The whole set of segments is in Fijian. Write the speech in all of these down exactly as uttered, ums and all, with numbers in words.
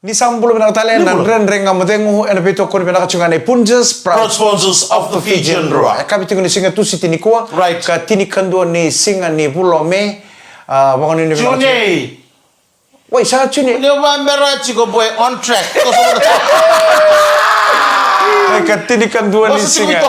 Ni sa bula vinaka tale na Dredre Ga Mo Cegu, ena veitokoni vinaka tiko ga nei Punjas, proud sponsors of the Fijian Drua. E kavi tiko ni siga Tusiti nikua, right, ka tinikadua ni siga ni vula o Me. A, vakanuinui vinaka tiko. June. Wai, sa June. Ni o vabera tiko boy, on track. E ka tinikadua ni siga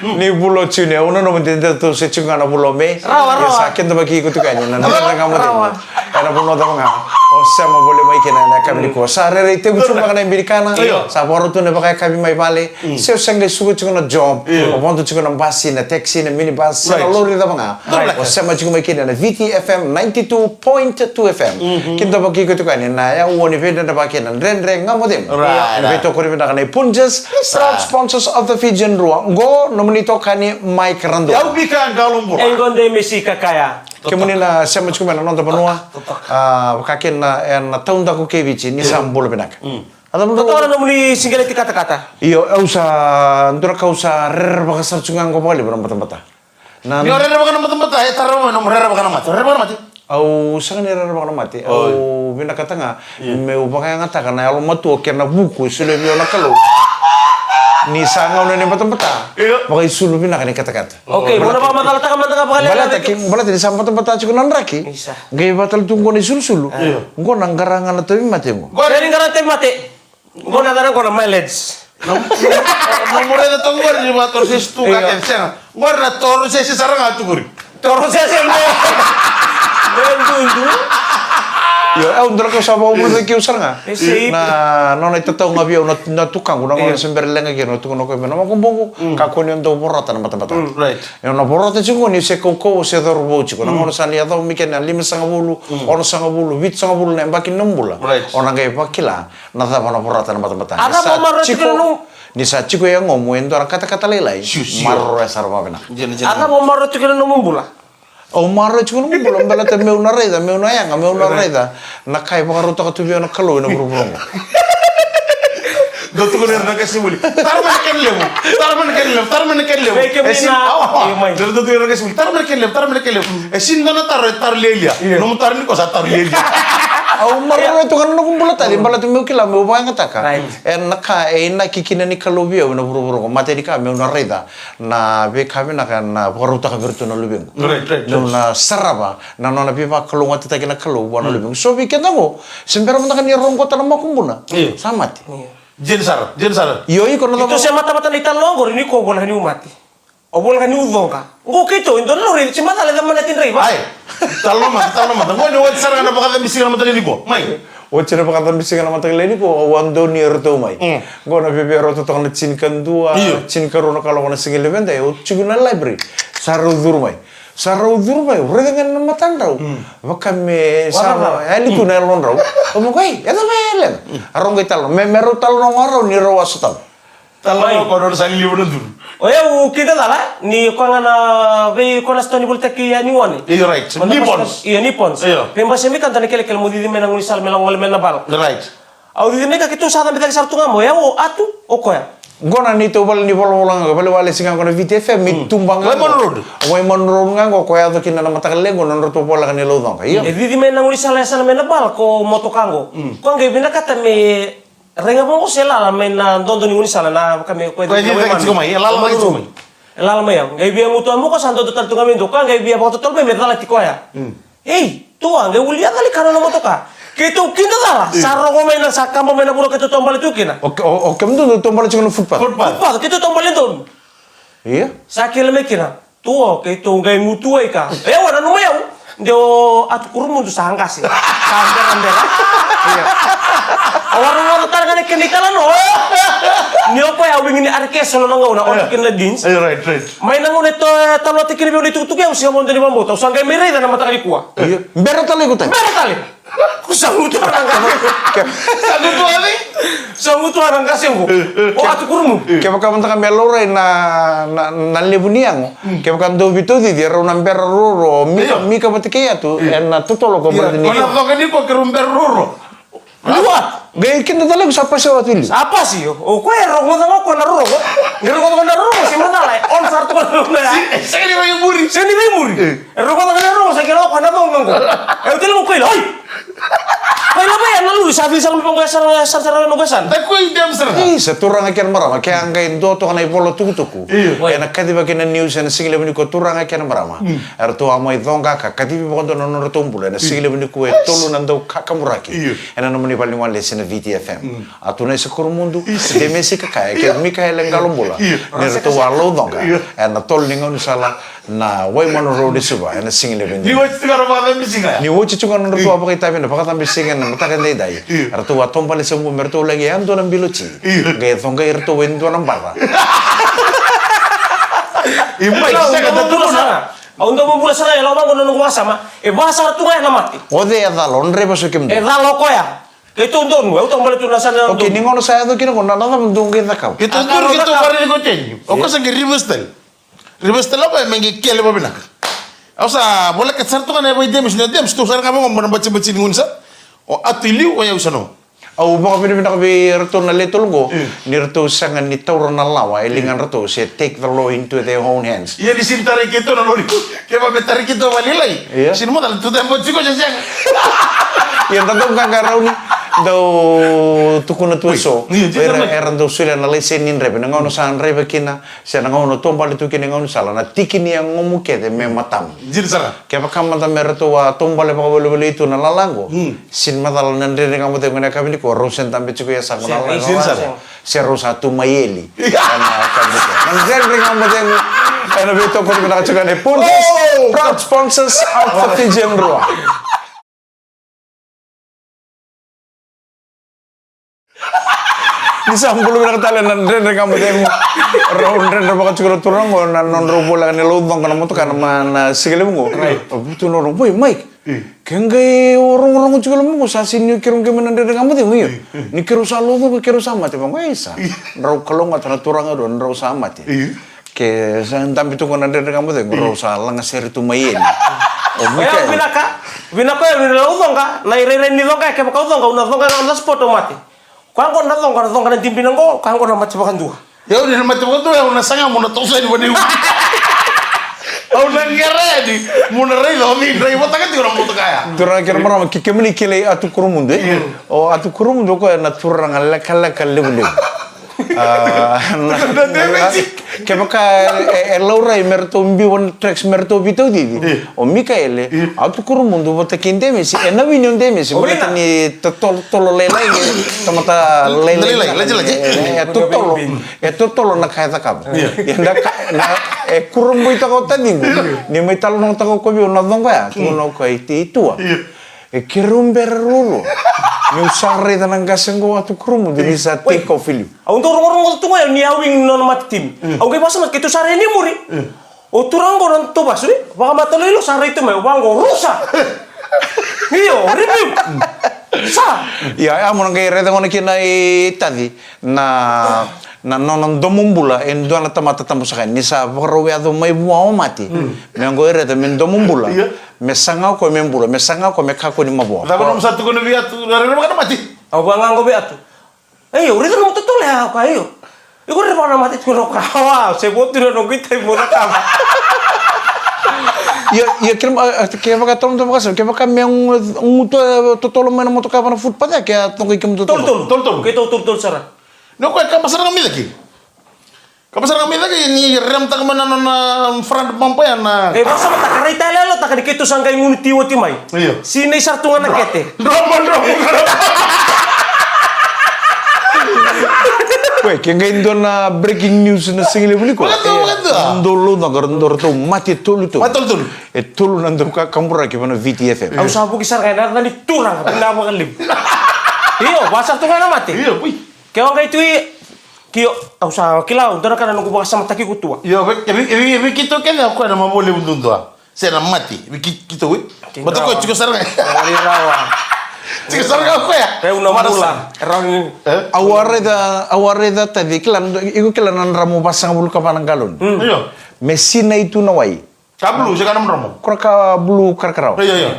ni vula o June. Au nanuma ni da tou se tiko ga na vula o Me. Rawa, rawa. Sa kidavaki iko tiko yani na Dredre Ga Mo Cegu. Ena vanua cava ga o sema voli mai kina ena yakavi nikua. Sa rairai tevu tiko beka na ibe ni kana. Io. Sa vakarau tu na vakayakavi mai vale. Mm. Se o sa qai suka tiko na job. Io. O vodo tiko na basi, na taxi, na minibus, se na lori cava ga. Right. O sema tiko mai kina na V T F M ninety-two point two F M. Mhm. Kidavaki iko tiko yani na yau o ni veidredrevaka kina na Dredre Ga Mo Cegu. Right. Ena veitokoni vinaka nei Punjas, proud sponsors of the Fijian Drua. Qo nomuni itokani Mike Radua. Yau vika qalo bura. E qo dei me si kakaya. Kemuni na sema tiko mai na noda vanua, a, vaka kina ena taudaku kei Viti, ni sa bula vinaka. Mm. A cava na nomuni siqeleti katakata? Io, au sa, dua na ka au sa rerevaka sara tiko ga qo vakalevu na batabata. Na, ni o rerevaka na batabata, e tara mai nomu rerevaka na mate. Rerevaka na mate. Au sega ni rerevaka na mate. Oi. Au vinakata ga meu vakayagataka na yalomatua kei na vuku e solia vei au na Kalou. Ni sa gauna ni batabata, io, vakaisulu vinaka ni katakata. Okay, mo na vakamacalataka mada ga vakalekaleka. Baleta ki, baleta ni sa batabata tiko na draki. Isa. Qai vakatale tu qo na isulusulu. Io. Qo na qara ga na tauvimate qo. Qo na qara na tauvimate. Qo na cava qo na mileage. Na, na, na mo raica toka qori ni vakatoro sese tu ga, io, kece sega. Qori na toro sese sara ga tu qori. Toro sese me. Me dudu. Io, au dua na ka au sa vakabauta keu sara ga. E sei. Na, na nona itatau ga vei au na, na tukaqu, na gauna se bera leqa kina, au tukuna o koya vei na makubuqu, mm, kakua ni o dau vorata na batabata. Mm, right. Io, na vorata tiko ni se kaukauwa se cauravou tiko. Na, mm, gauna sa ni yacova mai kina na limasagavulu, mm, onosagavulu, vitusagavulu na yabaki ni nomu bula. Right. O na qai vakila na cava na vorata na batabata. A cava o maroroya tiko na nomu? Ni sa tiko e yagomu e dua na katakata lailai, sure, sure, maroroya sara vakavinaka. Dina, dina. A cava o maroroya tiko na nomu bula? Au maroroya tiko na nomu bula, baleta meu na raica, meu na yaga, meu na, right, raica na ka e vakarautaka tu vei au na Kalou ena vuravura oqo. Dau tukuna ira na qasenivuli, tara mai na kena levu, tara mai na kena levu, tara mai na kena levu. Vei kemuni na, e sega ni, awa, awa. Io, mai. Dau tukuna ira na qasenivuli, tara mai na kena levu, tara mai na kena levu. E sega ni dua na taro e taro lialia. Io. Nomu taro nikua sa taro lialia. Au maroroya tu ga na noqu bula tale, baleta meu kila meu vakayagataka, right, ena ka e inaki kina ni Kalou vei au ena vuravura oqo. Matai ni ka, meu na raica na veika vinaka ena vakarautaka vei iratou na luvequ. Right, right, right. Meu na sarava na nona veivakalougatataki na Kalou vua na, mm, luvequ. So vei keda oqo, se bera mada ga ni roqota na makubuna, io, sa mate. Io. Dina sara, dina sara. Io, iko na, ito cava? Se matamata na italanoa oqori ni ko voleka niu mate. O voleka niu coqa. Qo keitou e dua na lori, se macala e cava na draiva. Ai. Talanoa mada, talanoa mada. Qo ni oti sara ga na vakacabisiga na mataka nikua. Mai. Oti na vakacabisiga na mataka lailai nikua, au a donuya iratou mai. Mm. Qo na viavia rauta toka na tinikadua, io, tinikarua na kaloko na siga levu edai, au tiko na library. Sa rau curu mai. Sa rau curu mai, au raica ga na matadrau. Mm. Vaka me sa, warawara, yali tu, mm, na yalodrau. Au vaka, ei, e cava e leqa? Mm. A rau qai talanoa. Me, me rau talanoa ga rau ni rau a sotava. Talanoa, mai, ko nona sa liliva na duru. O yau kidacala ni koya ga na vei koya na sitoa ni volitaki yani one. Io, right. Nippons. Io, Nippons. Io. Vei basi mai ka dua na kelekele mo cici mai na gaunisala me lako gole mai na bala. Right. Au cici mai ka keitou sa cabe cake sara tu ga mai o yau, o Atu, o koya. Qo na neitou vale ni volavola ga, vale walesi ga qo na V T F M, mm, i tuba ga. Waimanu Road. Waimanu Road ga qo, ko yaco kina na mataka lailai qo na nodratou voleka ni laucoqa. Io. E cici mai na gaunisala e yasana mai na bala ko motoka qo. Mm. Ko qai vinakata me rai ga vaqo se lala mai na dodo ni gaunisala na vaka me ko e, ko e cici mai, e lala mai tiko mai. E lala mai ya. Qai via gutuwa mo ko sa dodo tale tu ga mai dua. Ko qai via vakatotolo mai me calati koya. Mm. Ei, tua, qai ulia cala i kana na motoka. Keitou kidacala. Mm. Sa rogo mai na, sa kaba mai na vanua keitou taubale tu kina. O, o, o kemudou dou taubale tiko na footpath. Footpath. Footpath, keitou taubale donu. Ia? Sa kele mai kina. Tua, keitou qai gutuwa i ka. E, au nanuma yau. De o Atu Kurumudu sa qase. Sa berabera. Ia. Au a rogoca tale ga na kena italanoa. Ni o koya a wigi ni Arekeso na gauna, o, ia, kina na jeans. Ia, right, right. Mai na gauna e to, e talanoataki kina vei au na itukutuku, au sega vodo ni vakabauta. Au sa qai mai raica na mataka nikua. Ia. Bera tale iko tale. Bera tale. Ko sa gutuwa na qase. Ke- Sa gutuwa vei? Sa gutuwa na qase qo. O Atu Kurumudu. Kevaka mada ga me laurai na, na, na levu ni yago. Mm. Kevaka dou veitaucici, erau na bera ruarua, o Mika, io, Mika vata kei Atu, mm, ena totolo ko, io, baleta ni ko na coqa ni ko keirau bera ruarua. Liu Atu. Qai kida tale ko sa pasi o Atu i liu. Sa pasi, o, o koya e rogoca ga o koya na rorogo. Qai rogoca ga na rorogo, se macala, e on sara tu ga na rorogo ya. Se, sega ni rai muri. Sega ni rai muri. E. E rogoca ga na rorogo, sa qai rogoca o koya na coqa qo. E, au tale mo koila, oi! Koila mai ya na lulu, sa Vili sara mai vaqo, e sara, e sara, sara, e noqu e sara. Da koi dem sara. Isa, turaga kei na marama, ke a qai dua toka na ivola tukutuku. Io. Ena kacivaki na news ena siga levu nikua, turaga kei na marama. Mm. Eratou a mai coqa ka kacivi vakadua na nodratou bula. Ena siga levu nikua e tolu na dau kakaburaki. Io. Ena nomuni vale ni walesi na V T F M. Mm. A tu na isa Kurumudu, Demesi Kakaya, kei Mikaele Qalobula. Io. Ni ratou a laucoqa. Io. Ena tolo ni gaunisala, na Waimanu Road e Suva, ena siga levu. Ni oti tu ga na vakacabisiga ya. Ni oti tu ga na nodratou a vakaitavi na vakacabisiga ena mataka edaidai. Io. Eratou a taubale sobu me ratou laki yadua na bilo ti. Io. Qai coqai iratou e dua na bara. I mai sega da tu na. Au dau bula sara e lako vaqo na noqu vakasama. E vaka sara tu ga ya na mate. O cei e cala, o draiva so kemudou? E cala o koya. Keitou donu, au taubale tu na sala. Okay, ni gauna sa yaco kina qo, na cava dou qai cakava? Keitou donu, keitou vakariri ko teni. O koya sa qai reverse tale. Reverse tale o koya me qai kele vavinaka. Au sa voleka sara tu ga na yava i Demis, na Demis, tou sara ga vaqo mo na batibati ni gaunisala. O atu i liu, o yau sa no. Au vakavinavinaka vei iratou na le tolu qo, ni ratou sega ni taura na lawa e ligadratou, se take the law into their own hands. Ia ni sini tarai keitou na lori, kevaka me tarai keitou vakalailai. Ia. Sini mo tale tu tebo tiko se sega. Ia da dau qaqa rauni, dau tukuna tu eso. Oi, ia, era, era dau solia na laiseni ni draiva, na gauna sa draiva kina, se na gauna taubale tu kina e gaunisala, na tiki ni yagomu kece me matamu. Dina sara. Kevaka mada me ratou a taubale vakawelewele tu na lala qo, sini macala na Dredre Ga Mo Cegu ena yakavi nikua, rau se dabe tiko e yasaqu na lala. Dina sara. Se rau sa tu mai eli. Ena yakavi nikua. Na Dredre Ga Mo Cegu, ena veitokoni vinaka tiko ena Pontus, proud sponsors of the Fijian Drua. Ni sa bula vinaka tale na Dredre Ga Mo Cegu. Rau dredre vaka tiko na turaga qo na nodrau voleka ni laucoqa na motoka na ma na siga levu qo. Right. Vutu na rau, boy, Mike. Ke qai o rogorogo tiko na moqo sa sini o keirau qai mai na Dredre Ga Mo Cegu, io. Ni keirau sa laucoqa, keirau sa mate, vaqo, e isa. Drau kalougata na turaga rua, drau sa mate. Ke sa dabe tu qo na Dredre Ga Mo Cegu, rau sa lagasere tu mai eli. O Mikael. Vinaka, vinaka, o yau ni laucoqa, na irairai ni coqa, kevaka au coqa, au na coqa na spot au mate. Koya qo na coqa, na coqa na dibina qo, koya qo na mate vakadua. Ia au ni na mate vakadua, au na saga mo na toso yani vanei. Au na qera yani mo na raica o cei draivataka tiko na motoka ya. Turaga kei na marama, ke kemuni kilai Atu Kurumudu, e? O Atu Kurumudu o koya na turaga lekaleka levulevu. A, na, na, kevaka e, e laurai me ratou biu na tracks me ratou veitaucici. O Mikaele, Atu Kurumudu vata kei Demesi, e na wini o Demesi, baleta ni totolo lailai, tamata lailai, e totolo, e totolo na ka e cakava. E da ka, na, e kurabuitaka o taciqu, ni mai talanoataka o koya vei au na coqa ya, tukuna o koya i tua. E keirau bera ruarua. Niu sa raica na qase qo Atu Kurumudu ni sa take off i liu. Au dau rogorogo tu ga o yau ni a wing nona mate team. Au qai vakasama keitou sa rai ni muri. O turaga qo na tou vasu, e? Vakamata loilo sa rai tu mai, vaqo rusa. Io, review. Sa. Ia, a mo na qai raica gona kina i taci. Na, na nona domobula e dua na tamata tabusaka ni sa vakarau yaco mai vua o mate. Me qo e raica me domobula. Me saga o koya me bula, me saga o koya me kakua ni mavoa. Cava nomu sa tukuna vei Atu, na rerevaka na mate? Au vaqo vei Atu. Ei, au raica nomu totolo ya, o koya io. Iko rerevaka na mate, tukuna o koya, awa, se vo tu na noqu itai mo cakava. Ia, ia, kevaka, kevaka tolotolo vakasama, kevaka me gutu totolo mai na motoka vana footpath ya, ke a toqai kemu totolo. Tolotolo, tolotolo. Keitou tolotolo sara. Ni o koya kaba sara ga mai cake. Kaba sara ga mai cake ni remtaka mai na nona front bumper ya na. E vakasamataka, rai tale yalotaka ni keitou sa qai gunu ti oti mai. Io. Sinai sara tu ga na kete. Dromo, dromo. Oi, ke qai dua na breaking news na siga levu nikua. Vakadua, vakadua. Dou laucoqa, dou ratou mate tolu tolu. Mate tolu tolu. E tolu na dau kakaburaki vana V T F M. Au sa vuki sara ga ena yaca ni turaga, vinaka vakalevu. Io, vaka sara tu ga na mate. Io, oi. Ke o qai tu i Kio, au sa kila, au dua na ka na noqu vakasamataki ko tua. Io, vei, vei, vei, vei keitou kece o koya na mavoa levu duadua. Se na mate, vei kei, keitou, e? Mate o koya tiko sara ga. Rawa. Tiko sara ga o koya. Kei au na bula. Rawa ni. E? Au a raica, au a raica taci, kila, iko kila na dramu vasagavulu ka va na galoni. Mm. Io. Me sinai tu na wai. Ka bulu, se ka na dramo. Kura ka bulu karakarawa. Io, io.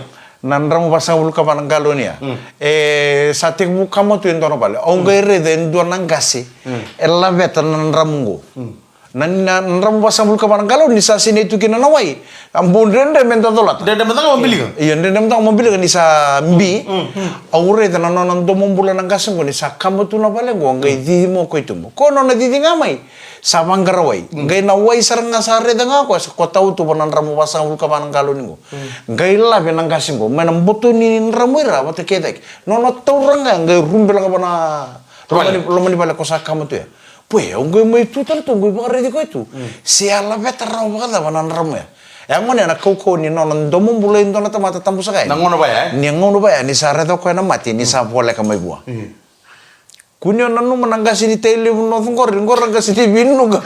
Na dramu vasagavulu ka va na galoni ya. Mm. E sa tekivu kama tu e dua na vale. Au qai raica e dua na qase. Mm. E laveta na dramu qo. Mm. Na, na, na dramo vasagavulu ka va na galon ni sa sinai tu kina na wai. A bau dredre me da colata. Dredre mada ga mo bilika. Io, dredre mada ga mo bilika ni sa bi. Mm, mm. Au raica na nona domobula na qase qo ni sa kaba tu na vale qo, qai cici mai o koya i tuba. Ko nona cici ga mai, sa vaqara wai. Mm. Qai na wai sara ga sa raica ga o koya, sa koto tu va na dramo vasagavulu ka va na galon qo. Mm. Qai lave na qase qo mai na boto ni dramo i ra vata kei cake. Nona taura ga, qai rube laka va na loma ni, loma ni vale ko sa kaba tu ya. Pue, au qai mai tu tale tu, au qai vakaraici koya tu. Mm. Se a laveta rawa vakacava na dramo ya. E a gone na kaukauwa ni nona domobula e dua na tamata tabu saka yani. Na gauna vaya, e? Ni gauna vaya, ni sa raica o koya na mate, ni sa voleka mai vua. Mm. Kua ni o nanuma na qase ni Tailevu North qori, qori na qase ni Vinuka.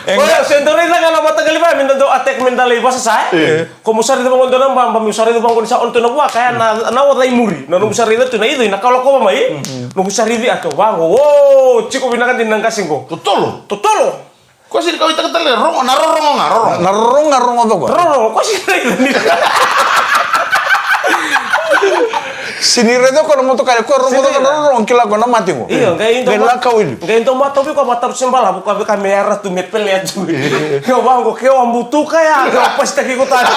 E oya, se dau raica ga na mataqali vaya me da dau attack me da lai vasasa, e? E. Ko mo sa raica vaqo dua na baba, mo sa raica vaqo ni sa on tu na vua, kaya na, na oca i muri. Na nomu sa raica tu na ido, na kawa lakova mai. Mm. Nomu sa raici a tu vaqo, o, tiko vinaka dina na qase qo. Totolo. Totolo. Ko sini kau itaka tale, rogo, na rorogo ga, rorogo. Na rorogo ga, rogo toka. Rorogo, ko sini raica ni. Sini raica ko na motokari, ko rogo toka na rorogo, kila ko na mate ko. Io, qai dau ma-, lakau ili. Qai dau matau vei ko mataru se balavu, ko vei ka me yara tu, me pelea tu. Ke o vaqo, ke o a butuka ya, ke o pasitaki ko tale.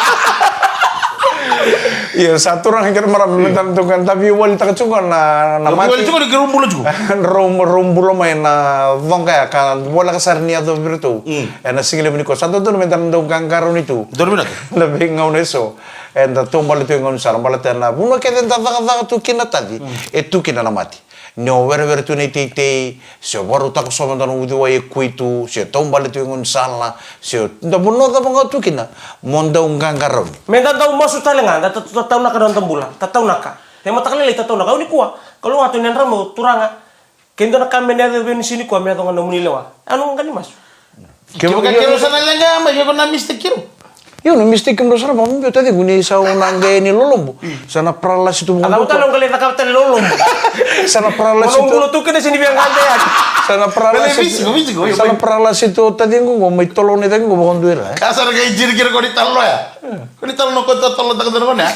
Io, sa turaga kei na marama, me da na toka, da veiwalitaka tiko na, na mate. Veiwali tiko ni ke rau bula tiko. Rau, rau bula mai na coqa ya, ka voleka sara ni yaco vei iratou. Mm. Ena siga levu nikua. Sa dodonu me da na dau qaqarauni tu. Donu vinaka. Na veigauna eso. Eda taubale tu e gaunisala, baleta na vanua kece eda cakacaka tu kina taci, mm, e tu kina na mate. Ni o werewere tu na iteitei, se o vakarautaka so mada na uciwai e kui tu, se o taubale tu e gaunisala, se o da vanua cava ga o tu kina, mo dau qaqarauni. Me da dau masu tale ga, da ta-, ta-, tataunaka na noda bula, tataunaka. E mataka lailai tataunaka, au nikua, kalougata ni yadra meu turaga, ke dua na ka me na yaco vei au ni siga nikua, me yaco ga na nomuni lewa. Au na qai masu. Kevaka keirau sa na leqa mai, kevaka na mistake keirau. Io, na mistake keimudou sa na vakabibi o taciqu ni sa na qai ni lolobo. Sa na paralasi tu. A cava tale o qai lai cakava tale lolobo? Sa na paralasi tu. Ono bula tu kina sini via gade yani. Sa na paralasi tu. Sa na paralasi tu o taciqu qo mai tolo na itaciqu qo vakadua ira, e? Ka sa na qai jiri kira ko ni talo ya. Ko ni talo na ko talo taka talo ya.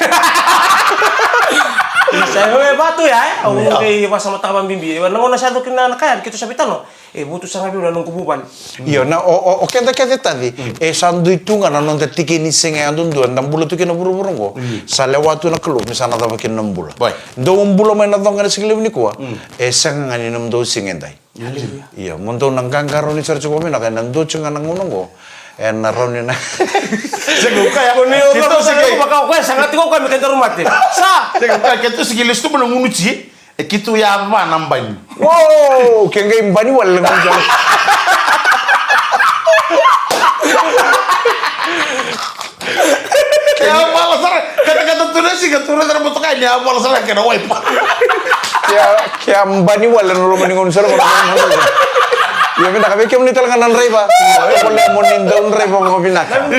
Sa e vatu ya, e? Au qai vasamataka vakabibi. Na gauna sa yaco kina na ka ya, keitou sa veitalo. E votu sara ga vei au na noqu vuvale. Io, na, o, o, o keda kece taci, e sa dui tu ga na noda tiki ni siga yadudua, da bula tu kina vuravura oqo. Sa lewa tu na Kalou, me sa na cava kina na bula. Dou bula mai na coqa ena siga levu nikua, e sega ga ni nomudou siga edai. Aleluya. Io, mo dou na qaqarauni sara tiko vinaka, ena dua tiko ga na gauna oqo. Ena rauni na. Sega, o koya, keitou sega. Vaka o koya, sa ga tiko o koya me kedaru mate. Sa. Sega, o koya, keitou sega lesu tu mai na gunu ti. E keitou yava na bani. Uou, ke qai bani wale na gunu. Ke a mala sara, katakata tu na siga, tu na sara motoka ni a mala sara kena waipa. Ke a, ke a bani wale na loma ni gunu sara. Ia vinaka vei kemuni tale ga na draiva. Ia, mo ni dau draiva vakavinaka.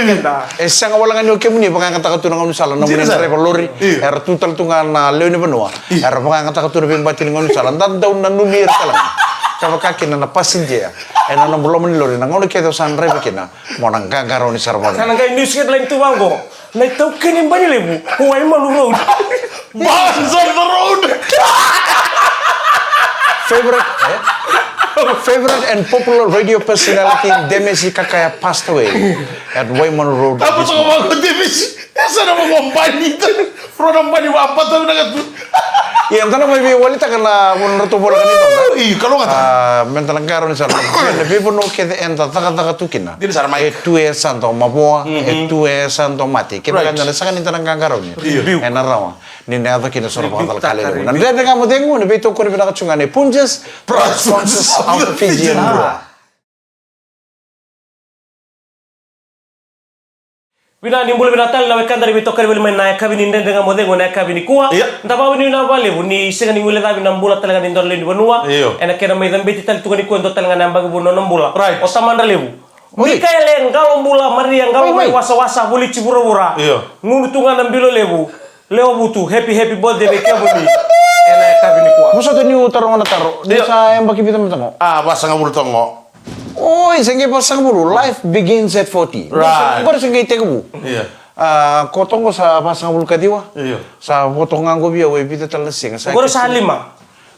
E sega wale ga ni o kemuni vakayagataka tu na gaunisala, nomuni draiva lori. Era tu tale tu ga na lewe ni vanua. Era vakayagataka tu na veibati ni gaunisala. Da dau nanumi ira tale ga. Ka vaka kina na passenger ena nomu loma ni lori, na gauna kece o sa draiva kina, mo na qaqarauni sara vakavinaka. Sa na qai news headline tu vaqo. Na itaukei ni Bani Levu, Waimanu Road. Bars on the road. Favorite, eh? Favorite and popular radio personality Demesi Kakaya passed away at Waimanu Road. Apa tu ko Demesi? Esa na mo bani. Rona bani wa apa tu na tu. Ia, eda na mai veiwalitaka na nodratou vola ka ni toka. Io, kalougata. A, meda na qarauni sara na veivanua kece eda cakacaka tu kina. Dina sara mai. E tu e sa dau mavoa, e tu e sa dau mate. Kevaka eda na sega ni da na qaqarauni, ena rawa ni na yaco kina soro vakacalaka levu. Na Dredre Ga Mo Cegu, na veitokoni vinaka tu ga nei Punjas, proud sponsors of the Fijian Drua. Vinaka ni bula vinaka tale na wekada ni veitokani voli mai na yakavi ni Dredre Ga Mo Cegu ena yakavi nikua. Io. Da vakavinavinaka vakalevu ni sega ni guilecavi na bula tale ga ni dua na lewe ni vanua. Io. Ena kena mai cabeti tale tu ga nikua e dua tale ga na yabaki vou na nona bula. Right. O tamadra levu. Oi. Mikaele Qalo Bula, Maria Qalo Mai Wasawasa, Voliti Vuravura. Io. Gunu tu ga na bilo levu. Lewa Vutu, happy, happy birthday vei kemuni. Ena yakavi nikua. Vosota niu taroga na taro. Io. Ni sa yabaki vica mada qo? A, vasagavulu toka qo. Oi, se qai vasagavulu. Life begins at forty. Right. Qori se qai tekivu. Io. A, ko toka qo sa vasagavulu ka ciwa. Io. Sa vo toka ga qo vei au e vica tale na siga. Qori sa lima.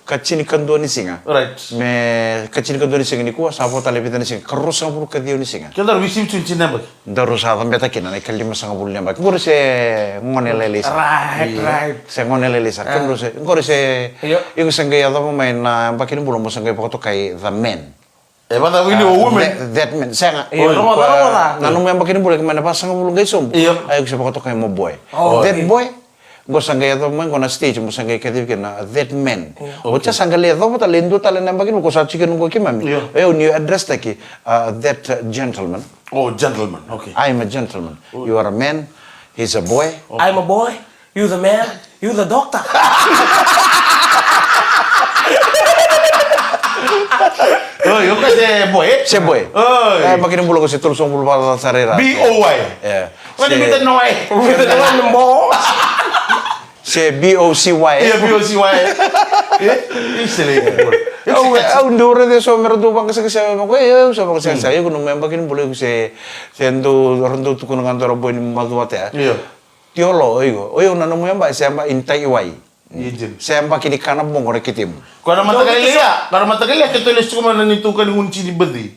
Ka tinikadua ni siga. Right. Me ka tinikadua ni siga nikua, sa vo tale e vica na siga. Ka ruasagavulu ka ciwa ni siga. Ke daru veisivisivi tini na yabaki. Daru sa cabeta kina na ikalimasagavulu na yabaki. Qori se gone lailai sara. Right, right. Se gone lailai sara. Ah. Kemudrau se, qori se, io, iko se qai yacova mai na yabaki ni bula mo se qai vakatokai the man. E vata wili o women. That, that man. Sega. Io, oi, rogoca, rogoca. Na nomu yabaki ni bula ke mai na vasagavulu qai sobu. Io. A iko se vakatokai mo boy. Oh. That boy. Qo sa qai yacova mai qo na stage mo sa qai kacivi kina na that man. Io. Oti sa qai lai yacova tale e dua tale na yabaki ni bula ko sa tiko kina qo keimami. Io. O yau niu address taki, uh, that, uh, gentleman. Oh, gentleman. Okay. I am a gentleman. Oh. You are a man. He's a boy. Okay. I'm a boy. You the man, you the doctor. Oi, o koya se boy, e? Se boy. Oi. E, yabaki ni bula ko se tolusagavulu vakacaca sara i ra. B O Y. E. What do you mean the noy? With the one more? Se B O C Y. Io, B O C Y. E? Io, se lei. Au, au dau raica eso me ra dau vaqasaqasa, me qo, e, au sa vaqasaqasa. Io, ko nomu yabaki ni bula, iko se, se dau, ra dau tukuna ga dau ra boy ni macuata. Io. Tiolo, o iko, o iko na nomu yabaki, se yabaki ni tai wai. Io, Jim. Se yabaki ni kana boqo na kitimu. Ko na mataka lelei ya, ko na mataka lelei ya, keitou lesu tiko mai na neitou ka ni gunu tini birthday.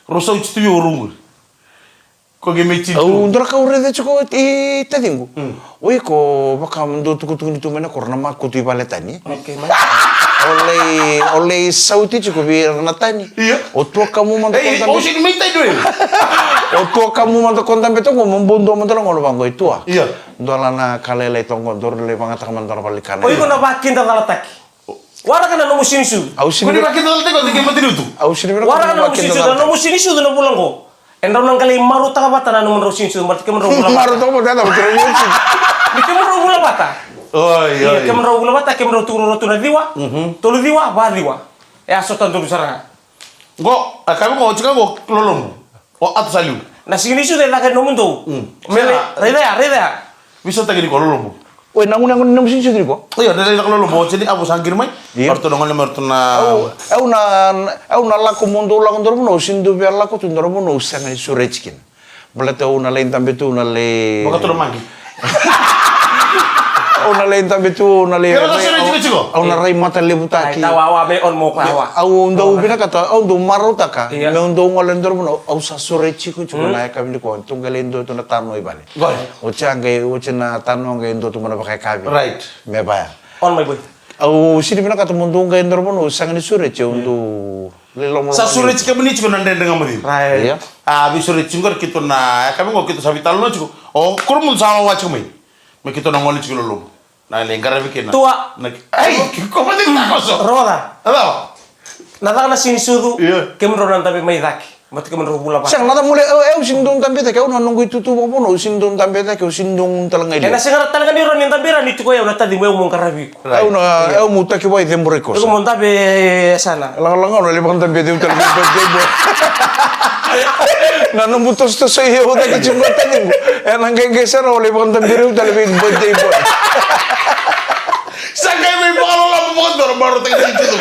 Rau sauti tu vei au rau qori. Ko qai mai tini tu. Au dua na ka au raica tiko i taciqu. Mm. O iko vaka dau tukutukuni tu mai na koro na makutu i vale tani. Okay, mai. O lai, o lai sauti tiko vei ira na tani. Io. O tuakamu mada ko dabe. Ei, o sini mai tai dua. O tuakamu mada ko dabe toqo, mo bau dua mada na gone vaqo i tua. Io. Dua la na ka lailai toqo, dua lai vagataka mada na valenikana. O iko na vakidacalataki. Waraka na nomu sinisucu. Au sini. Ko ni vakidacalataki, o tike matanitu. Au sini. Waraka na nomu sinisucu, na nomu sinisucu na vula qo. E drau na qai lai marautaka vata na nomudrau sinisucu, baleta kemudrau vula vata. Marautaka vata, eda vata na sinisucu. Ni kemudrau vula vata. Oi, oi. Ia, kemudrau vula vata, kemudrau tukuna rau tu na ciwa, mhm, tolu ciwa, va ciwa. E a sota donu sara ga. Qo, a kavi qo, tika qo, lolomu. O atu sa liu. Na sinisucu e caka e nomudou. Mm. Me, raica ya, raica ya. Veisotaki ni ko lolomu. Oi, na gunu, na gunu, na nomu sinisucu ni ko? Io, na, na, na lolomu, o sini, a, vo sa qiri mai. Io. Ratou na gole mai, ratou na. Au, au na, au na lako mo dou lako dou na vanua, au sini dou via lako tu dou na vanua, au sega ni sureti kina. Baleta au na lai dabe tu, na lai. Vaka tu na maqi. Au na lai dabe tu, au na lai. Kena rai, sure au, tiko, tiko. Au na rai mata levu taki. Ai, tawa, awa, me on mo kwa, awa. Au dau vinakata, au dau marautaka. Ia. Me au dau gole dou na vanua, au sa sureti tiko, tiko, hmm, na yakavi nikua, tu qai lai dua tu na tano i vale. Qori. Oti a qai, oti na tano qai dua tu mai na vakayakavi. Right. Me vaya. On my boy. Au sini vinakata mo dou qai dou na vanua, au sega ni sureti, au dau liloma. Sa sureti kemuni tiko na Dredre Ga Mo Cegu. Right. Ia. A, veisureti tiko qori keitou na, e, yakavi qo keitou sa veitalanoa tiko. O, kuro mo sa wawa tiko mai. Me keitou na gole tiko lolomu. Na lai qaravi kina. Tua. Na, ai, ko vati na koso. Roda. Alo. Na caka na sinisucu, io, kemudrau na dabe mai cake. Mata kemudrau vula vata. Sega, na caka mule, au, au sini dau dabe cake, au na noqu itutu vakavuna, au sini dau dabe cake, au sini dau gunu tale ga i liu. E na sega tale ga ni rawa ni dabe ira ni tiko au na tacimu, au mo qaravi iko. Right. Au na, au mo taki wai cebure koso. Iko mo dabe e sana. Lagalaga au na lai vakadabe ceu tale vei birthday boy. Na nomu tosotosoi au cake tiko taciqu. E na qeqe sara au lai vakadabe rau tale vei birthday boy. Sa qai mai vakaloloma vakadua na marautaki tiko.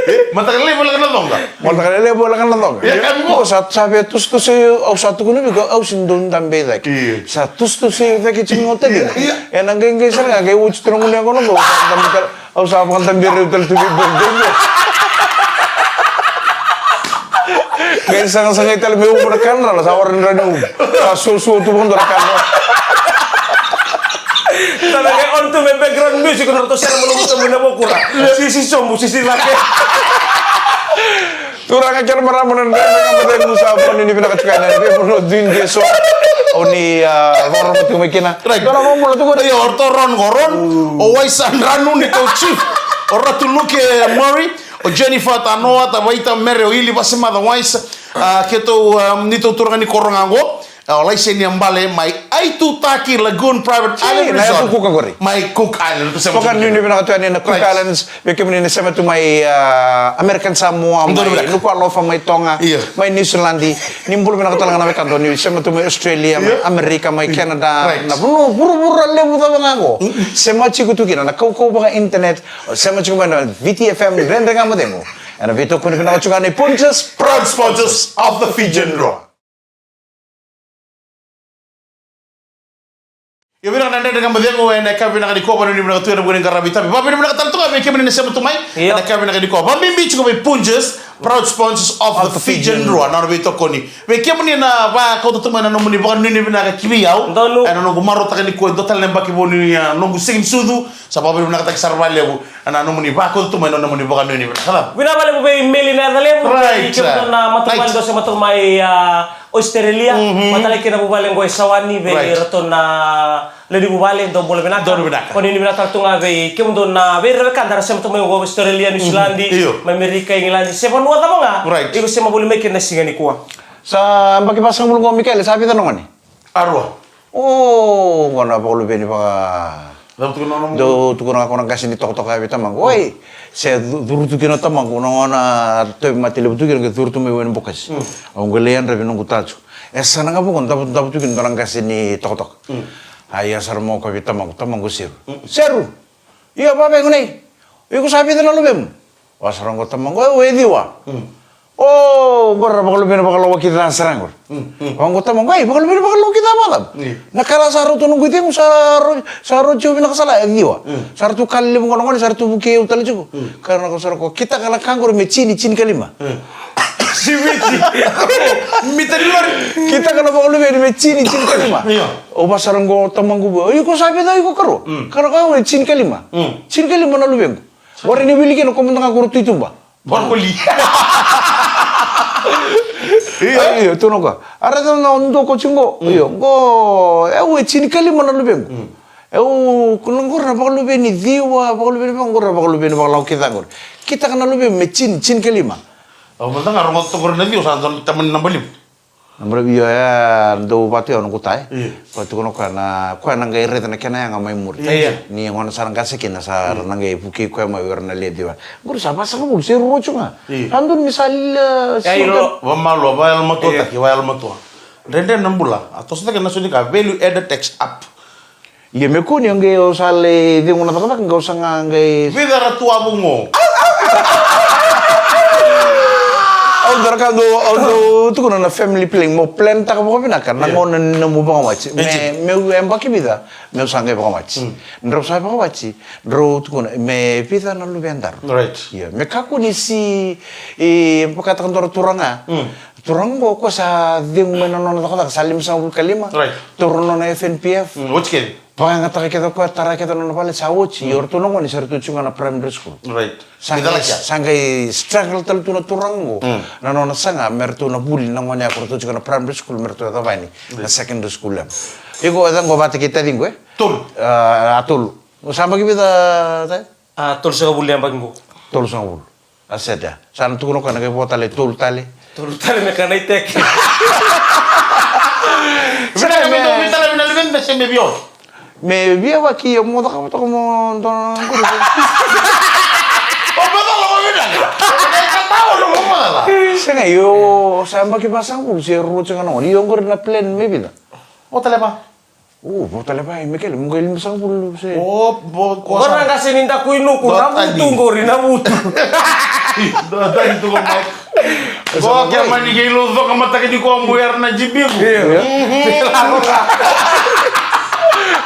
E, mataka lelei voleka na coqa. Mataka lelei voleka na coqa. Ia, ka mo. Sa, sa via tusitusi, au sa tukuna vei iko, au sini dau dabe i cake. Io. Sa tusitusi i cake tiko taciqu. Ia, ia. E na qeqe sara ga, qai oti tu na gunu yaqona qo, au sa dabe tale, au sa vakadabe rau tale tu vei birthday boy. Qai sagasagai tale me uvu na kadrala, sa wara ni rawa ni uvu. Sa suasua tu vakadua na kadrala. Tale ga on tu me background music, na ratou sere mo na uvu na vakura. Sisi sobu, sisi cake. Turaga kei na marama na Dredre Ga Mo Cegu, sa vakanuinui vinaka tiko yani ena veivanua duidui eso. O ni, a, vakarorogo tiko mai kina. Right. Dua na vakabula tiko. Io, o ratou Ron qo, Ron. O Waisa Dranu, neitou chief. O Ratu Luke Murray. O Jennifer Tanoa, Tavaita Mere, o Ili Vasemaca Waisa. A, keitou, a, neitou turaga ni koro ga qo. A, o Laisenia Bale mai Aitutaki Lagoon Private Island Resort. Mai Cook Island. Vakanuinui vinaka tu yani na Cook Islands. Vei kemuni na sema tu mai, a, American Samoa, mai Nuku'alofa, mai Toga, mai Niusiladi. Ni bula vinaka tale ga na wekada ni sema tu mai Australia, mai Amerika, mai Canada. Na vanua vuravura levu cava ga qo. Sema tiko tu kina na kaukauwa vaka internet. Sema tiko mai na V T F M Dredre Ga Mo Cegu. Ena veitokoni vinaka tiko ga nei Pontus, proud sponsors of the Fijian Drua. Io, vinaka na Dredre Ga Mo Cegu ena yakavi vinaka nikua, vakanuinui vinaka tu ena vuku ni qaravi tavi. Vakanuinui vinaka tale tu ga vei kemuni na sema tu mai ena yakavi vinaka nikua. Vakabibi tiko vei Punjas, proud sponsors of the Fijian Drua. Na nona veitokoni. Vei kemuni na vakauta tu mai na nomuni vakanuinui vinaka ki vei au. Ena noqu marautaka nikua e dua tale na yabaki vou ni, a, noqu siga ni sucu. Sa vakavinavinakataki sara vakalevu na nomuni vakauta tu mai na nomuni vakanuinui vinaka. Vinaka vakalevu vei Meli na yaca levu. Right. Vei kemudou na matavuvale dou sema tu mai, a, Australia. Vata kei na vuvale qo e Sawani vei iratou na lewe ni vuvale, dou bula vinaka. Dou vinaka. Vakanuinui vinaka tale tu ga vei kemudou na veirawekada era sema tu mai qo Australia, New Zealand, mai Amerika, England, se vanua cava ga. Right. Iko sema voli mai kina na siga nikua. Sa yabaki vasagavulu qo, Mikaele, sa vica na gone? A rua. O, qo na vakaluveni vaka. Dou tukuna ga ko na qase ni tokatoka ya vei tamaqu. Oi, se cu-, curu tu kina o tamaqu, na gone a tauvimate levu tu kina, qai curu tu mai Wainibokasi. Au qai lai yadra vei noqu tacu. E sa na ga vaqo, davo, davo tu kina dua na qase ni tokatoka. A ia sara mai o koya vei tamaqu, tamaqu, Seru. Seru. Ia, vavega nei. Iko sa vica na luvemu? Vaka sara qo tamaqu, o, e ciwa. O, qo ra vakaluveni vakalawaki ca sara qori. Vaka qo tamaqu, ai, vakaluveni vakalawaki ca vakacava? Na ka ra sa rauta noqu icegu, sa rau, sa rau tiko vinaka sara, e ciwa. Sa ra tu kala levu qo na gone, sa ra tu vukei au tale tiko. Ka na ka sara ko, kitaka na ka qori me tini, tinikalima. Siwiti. Mita ni lori. Kitaka na vakaluveni me tini, tinikalima. Io. O, vaka sara qo tamaqu, iko sa vica, iko karua? Ka na ka qori tinikalima. Tinikalima na luvequ. Ora ni wili kina ko mada ga ko ra tu i tuba. Brokoli. Io. Io, tu na ka. A raica na dua ko tiko qo. Io, qo, e, au e tinikalima na luvequ. E, au, ko na qori na vakaluveni ciwa, vakaluveni vaka, qori na vakaluveni vakalawaki ca qori. Kitaka na luvemu me tini, tinikalima. Au mada ga rogoca toka qori na ciwa, sa dua na tamani naba lima. Na maravi, io, e dau vatu ya o noqu ta, e. Io. Koya tukuna o koya na, koya na qai raica na kena yaga mai muri. Io. Ni gone sara qase kina sa ra na qai vukei koya mai o ira na lewe ciwa. Qori sa vasagavulu se rua tiko ga. Io. Sa dodonu ni sa lila, e, sa ilo. Vamalua, vayalomatua taki, vayalomatua. Dredre na bula, a toso cake na so ni ka, value added tax up. Ia me kua ni o qai o sa lai cegu na cakacaka, qai o sa ga qai. Vica ra tu a vugo. Au dara ka dou, au dou tukuna na family planning, mo plan taka vakavinaka na gauna ni nomu vakawati. Me, meu yabaki vica, meu sa qai vakawati. Drau sa vakawati, drau tukuna, me vica na luvedaru. Right. Ia, me kakua ni si, e, vakataka dua na turaga. Turaga qo, o koya sa cegu mai na nona cakacaka, sa limasagavulu ka lima. Right. Taura na nona F N P F. Oti kece. Vakayagataka kece o koya, tara kece na nona vale, sa oti. Io, o ratou na gone sa ratou tiko ga na primary school. Right. Sa qai, sa qai struggle tale tu na turaga qo. Na nona saga me ratou na vuli na gone ya ko ratou tiko ga na primary school, me ratou yaco yani na secondary school ya. Iko o yaca qo vata kei taciqu, e? Tolu. A, a tolu. O sa yabaki vica, ta? A, tolusagavulu yabaki qo. Tolusagavulu. A set ya. Sa na tukuna o koya na qai vo tale, tolu tale. Tolu tale me ka na iteke. Vinaka me dou vei tale, vinaka me dou vei tale, me via. Me via vaki, io, mo cakava toka mo dua na qori. O macala, o vinaka. E ka tau, o macala. Sega, io, sa yabaki vasagavulu se rua tiko ga na gone. Io, qori na plan me vica. O tale va. O, vo tale va, e Mikaele, mo qai limasagavulu se. O, vo, ko sa. Qori na qase ni daku i nuku, na vutu qori, na vutu. Dua tani tu ko mai. Ko ke mani qai lo coka mataka ni ko mu era na jibiku. Io.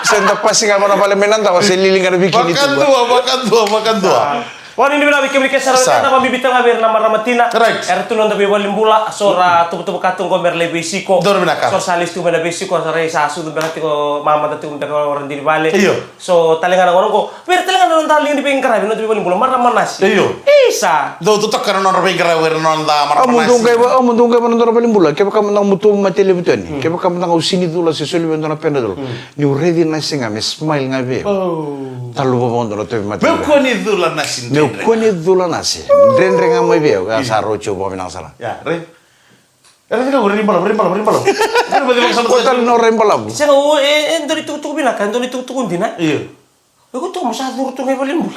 Se da pasi ga vana vale me na dawa, se lili ga na vikini tu. Vakadua, vakadua, vakadua. Vakanuinui vinaka vei kemuni ke sara, sa na vakabibi tale ga vei ira na marama tina. Right. Era tu na noda veivalenibula, so ra tuvatuva ka tu qo me ra lai veisiko. Donu vinaka. So ra sa lesu tiko mai na veisiko, sa ra sa sucu beka tiko, mamada tiko beka o ira dina i vale. Io. So tale ga na gauna qo, vei ira tale ga na noda liga ni veiqaravi, noda veivalenibula, marama nasi. Io. Isa. Dou totoka na nodra veiqaravi, vei ira na noda marama nasi. Au mo dou qai va, au mo dou qai va na nodra valenibula. Kevaka mada ga mo tu mate levu tu yani. Kevaka mada ga au sini cula se soli vei dua na pedra cula. Niu raici nasi ga me smile ga vei au. Talu vava dua na tauvimate. Meu kua ni cula nasi. Meu kua ni cula nasi. Dredre ga mai vei au. Ia sa rauti au vakavinaka sara. Ia, rai. Era cika ko rai balavu, rai balavu, rai balavu. Ko tale na rai balavu. Sega, o, e, e dua na itukutuku vinaka, e dua na itukutuku dina. Io. Iko tu mo sa curu tu ga i valenibula.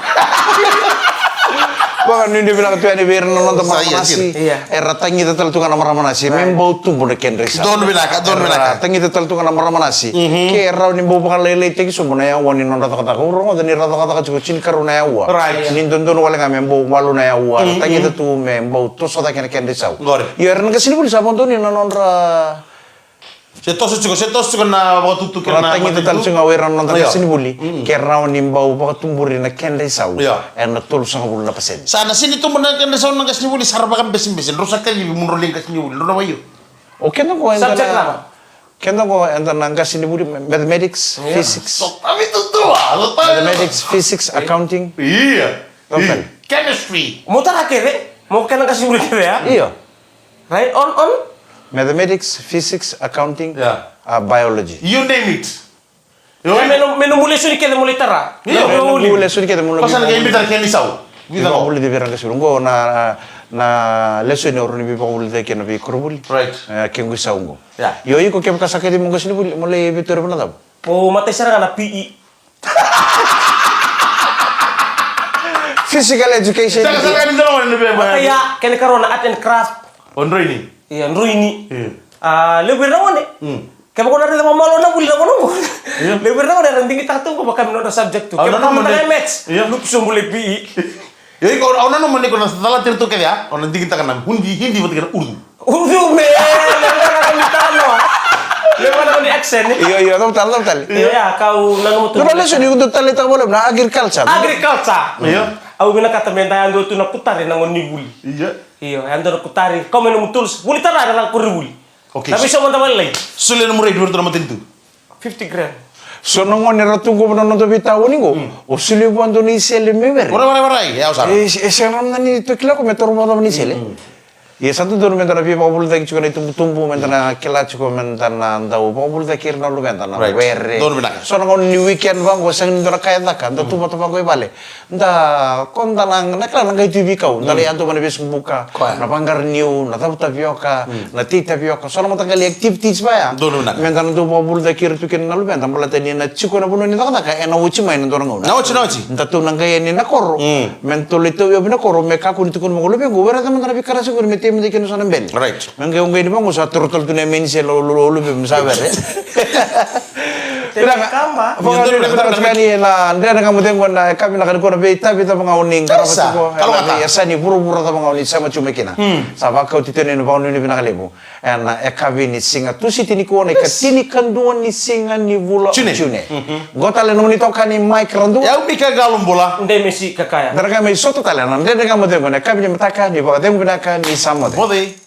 Vakanuinui vinaka tu yani vei ira na noda marama nasi. Ia. Era tagica tale tu ga na marama nasi. Me bau tubu na kedra isau. Donu vinaka, donu vinaka. Era tagica tale tu ga na marama nasi. Ke rawa ni bau vakalailaitaki sobu na yaua ni nodra cakacaka. Au rogoca ni ra cakacaka tiko tinikarua na yaua. Right. Ni dodonu wale ga me bau walu na yaua. Ra tagica tu me bau toso cake na kedra isau. Qori. Io, era na qasenivuli sa vakadonui na nodra Se toso tiko, se toso tiko na vakatutu kei na matanitu. Ra tagica tale tiko ga o ira na noda qasenivuli ke rawa ni bau vakatuburi na kedra isau ena tolusagavulu na pasede. Sa na sega ni tubu na kedra isau na qasenivuli, sa ra vakabesebese, drau sa kacivi mo drau lai qasenivuli, drau na vakaio. O keda qo eda na, keda qo eda na qasenivuli, mathematics, physics. Mathematics, physics, accounting. Ia. Chemistry. Mo tara kece, mo kena qasenivuli kece, a? Io. Right? On, on? Mathematics, physics, accounting, biology. You name it. Io. Me nomu lesoni kece mo lai tara. Io. Me nomu lesoni kece mo lai tara. Pasal ke imita ke ni sau. Vica na vuli de vera qasenivuli. Qo na, na lesoni o rau ni veivakavuli de kena veikoronivuli. Right. Ke qo isau qo. Io, iko kevaka sa kacivi mo qasenivuli, mo lai veitori vana cava? O matai sara ga na P E. Physical education. Saka, saka ni dua na gone ni vei. Matai ya, kena ikarua na art and craft. O droini. Ia, droini. A, levu vei ira na gone. Kevaka o na raica vakamalua na vuli na gone qo. Levu vei ira na gone era digitaka tu qo vaka me nodra subject tu. Kevaka o na matai maths, lutu sobu lai P E. Io, iko, au nanuma ni ko na calati ira tu kece ya, o na digitaka na Hindi, Hindi vata kei na Urdu. Urdu me, levu na ka ni tano. Levu na ka ni accent. Io, io, dou tale, dou tale. Io, ya, kau nanuma tu. Dua na lesoni iko dau taleitaka vakalevu na agriculture. Agriculture. Io. Au vinakata me da yadua tu na kutari na gone ni vuli. Io. Io, yadua na kutari. Kau mai nomu tools. Vuli tara na koronivuli. Okay. Na veisau mada vakalailai. Solia nomu rate vei iratou na matanitu. Fifty grand. So na gone era tu qo na noda veitawani qo. O solia vua dua na isele me were. Warai, warai, warai. E au sara. E, e sega na ni tu kila ko me toro vua na isele. Ia sa dodonu me da na veivakavulici tiko na itubutubu, me da na kila tiko me da na dau vakavulici ira na luveda na were. Donu vinaka. So na gauna ni weekend vaqo sega ni dua na ka e caka, da tu vata vaqo i vale. Da, ko da na, na kila na qai tu i veikau, da lai yadova na Facebook, na vaqara niu, na cavu tavioka, na tei tavioka, so na mataqali activities vaya. Donu vinaka. Me da na dau vakavulici ira tu kina na luveda, baleta ni na tiko na vanua ni cakacaka, ena oti mai na dua na gauna. Na oti, na oti. Da tou na qai yani na koro, me da tou lai tauyavu na koro, me kakua ni tukuna vaqo, luvequ, were ca mada na veika ra sega ni me tei mada kina so na bele. Right. Me qai o qai ni vaqo sa toro tale tu na yame ni sele o luvequ me sa were. Vinaka. Vakanuinui vinaka tiko ni na Dredre Ga Mo Cegu ena yakavi vinaka nikua, na veitavi cava ga o ni qarava tiko, ena veiyasani vuravura cava ga o ni sema tu mai kina. Sa vakauti tiko ni vakanuinui vinaka levu ena yakavi ni siga Tusiti nikua, na ikatinikadua ni siga ni vula o June. Qo tale nomuni itokani Mike Radua. Au Mika Qalobula. Dei Mesi Kakaya. Da na qai mai sota tale ena Dredre Ga Mo Cegu ena yakavi ni mataka ni vakacegu vinaka ni sa moce. Moce.